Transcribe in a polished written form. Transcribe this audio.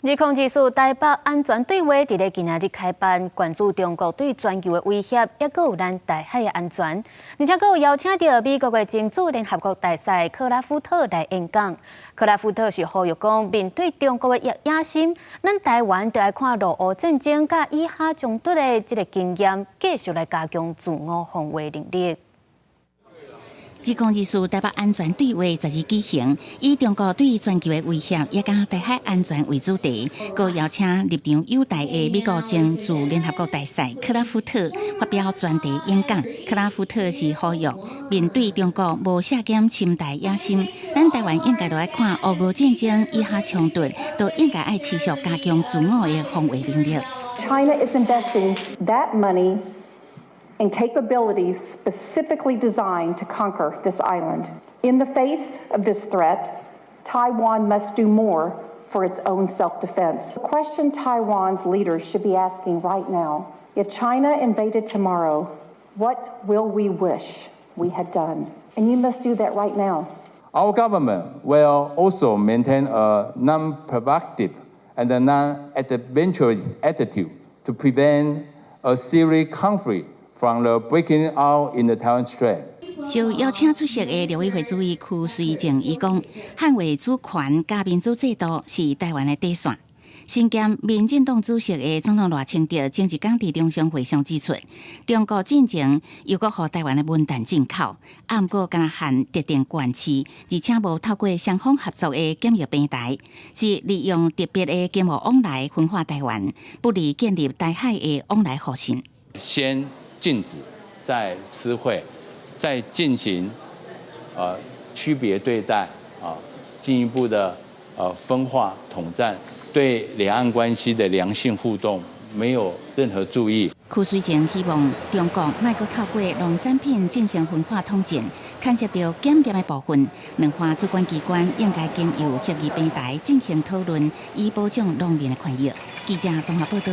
2024台北安全對話佇咧今仔日開辦，關注中國對全球的威脅，抑閣有咱台海的安全。而且閣有邀請著美國的前駐聯合國大使克拉夫特來演講。克拉夫特是呼籲講，面對中國的野心，咱台灣著愛看俄烏戰爭佮以哈衝突的這个經驗，繼續來加強自我防衛能力。2024台北安全對話十日舉行，以中國對全球的威脅，以及台海安全為主題，閣邀請立場友台的美國前駐聯合國大使克拉夫特發表專題演講。克拉夫特是呼籲，面對中國無削減侵台野心，咱台灣應該著愛看俄烏戰爭、以哈衝突，都應該愛持續加強自我的防衛能力。 China is investing that money in capabilities specifically designed to conquer this island. In the face of this threat, Taiwan must do more for its own self-defense. The question Taiwan's leaders should be asking right now: if China invaded tomorrow, what will we wish we had done? And you must do that right now. Our government will also maintain a non-provocative and a non-adventurous attitude to prevent a serious conflict from the breaking out in the Taiwan Strait. 受邀請出席的陸委會主委邱垂正伊講，捍衛主權佮民主制度是台灣的底線。身兼民進黨主席的總統賴清德前一工佇中常會上指出，中國進前又閣予台灣的文旦進口，毋過干焦限特定縣市，而且無透過雙方合作的檢疫平台，是利用特別的經貿往來分化台灣，不利建立台海的往來互信。先禁止，再撕毀，再進行區別對待啊，進一步的分化統戰，對兩岸關係的良性互動沒有任何助益。邱垂正希望中國莫閣透過農產品進行分化統戰，牽涉著檢驗的部分，兩岸主管機關應該經由協議平台進行討論，以保障農民的權益。記者綜合報道。